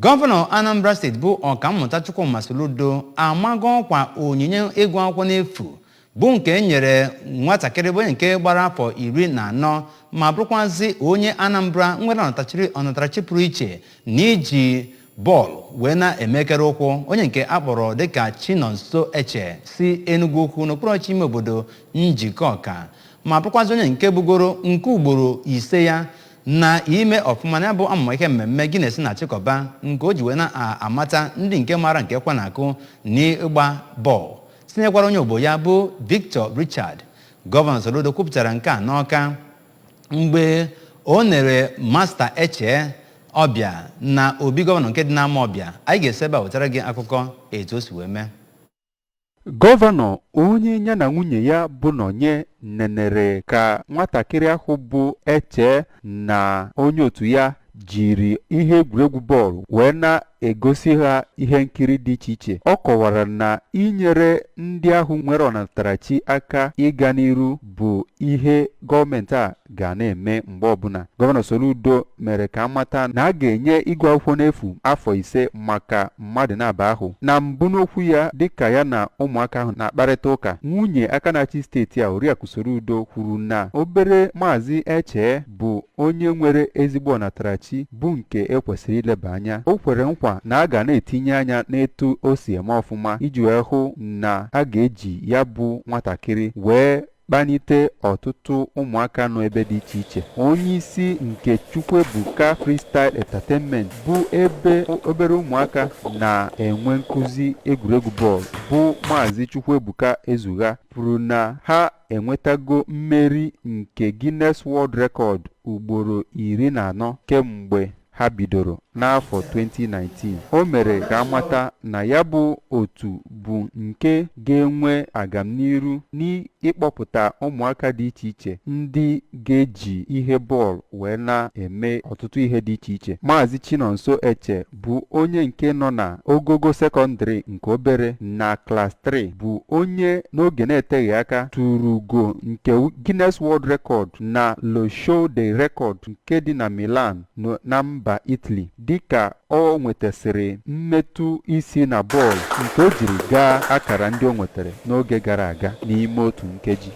Gọvanọ Anambra Steeti bụ Ọkammụta Chukwuma Soludo amago ọkwa onyinye ịgụ akwụkwọ n'efu bụ nke e nyere nwatakịrị bụ onye nke gbara afọ 14 ma bụrụkwazị onye Anambra nwere ọnatarachi pụrụ iche na iji bọọlụ wee na-emekere ụkwụ, onye nke a kpọrọ dịka Chinonso Eche si Enugu Ukwu n'okpuru ọchịchị ime obodo Njikọka, ma bụrụkwazị onye nke bugoro nke ugboro 5 ya na ime ọfụma na ya bụ amụma ihe mmemme Guinness na-achịkọba nke o ji wee na-amata ndị nke maara nke ekwe na-akụ n'ịgba bọọlụ, tinyekwara onye ogbo ya bụ Victor Richard. Gọvanọ Soludo kwupụtara nke a n'Ọka mgbe o nere Masta Eche ọbịa na obi gọvanọ nke dị n'Amawbịa. Anyị ga-esi ebe a wetara gị akụkọ etu o si wee mee. Gọvanọ onye ya na nwunye ya bụ Nonye nenere ka nwatakịrị ahụ bụ Eche na onye otu ya jiri ihe egwuregwu bọọlụ wee na-egosi ha ihe nkiri dị iche iche. Ọ kọwara na inyere ndị ahụ nwere ọnatarachi aka ịga n'iru bụ ihe gọọmenti a ga na-eme mgbe ọbụla. Gọvanọ Soludo mere ka amata na a ga-enye ịgụ akwụkwọ n'efu afọ 5 maka mmadụ na-aba ahụ. Na mbụ n'okwu ya dịka ya na ụmụaka ahụ na-akparịta ụka, nwunye aka na-achị steeti a, Oriakụ Soludo, kwuru na obere Maazị Eche bụ onye nwere ezigbo ọnatarachi bụ nke ekwesịrị ileba anya. O kwere nkwa na a ga na-etinye anya n'etu o si eme ọfụma iji wee hụ na a ga-eji ya bụ nwatakịrị wee kpanite ọtụtụ ụmụaka nọ ebe dị iche iche. Onye isi nke Chukwuebuka Freestyle Entertainment bụ ebe obere ụmụaka na-enwe nkụzi egwuregwu bọọlụ bụ Maazị Chukwuebuka Ezugha kwuru na ha enwetago mmeri nke Guinness World Record ugboro 14 kemgbe ha bidoro n'afọ 2019. O mere ka amata na ya bụ otu bụ nke ga-enwe agamniru n'ịkpọpụta ụmụaka dị iche iche ndị ga-eji ihe bọọlụ wee na-eme ọtụtụ ihe dị iche iche. Maazị Chinonso Eche bụ onye nke nọ na ogogo sekọndịrị nke obere na klas 3 bụ onye n'oge na-eteghị aka tụrụ ugo nke Guinness World Record na Le Show de Record nke dị na Milan na mba Italy dịka ọ nwetasịrị mmetụ isi na bọọlụ nke o jiri gaa akara ndị o nwetara n'oge gara aga n'ime otu nkeji.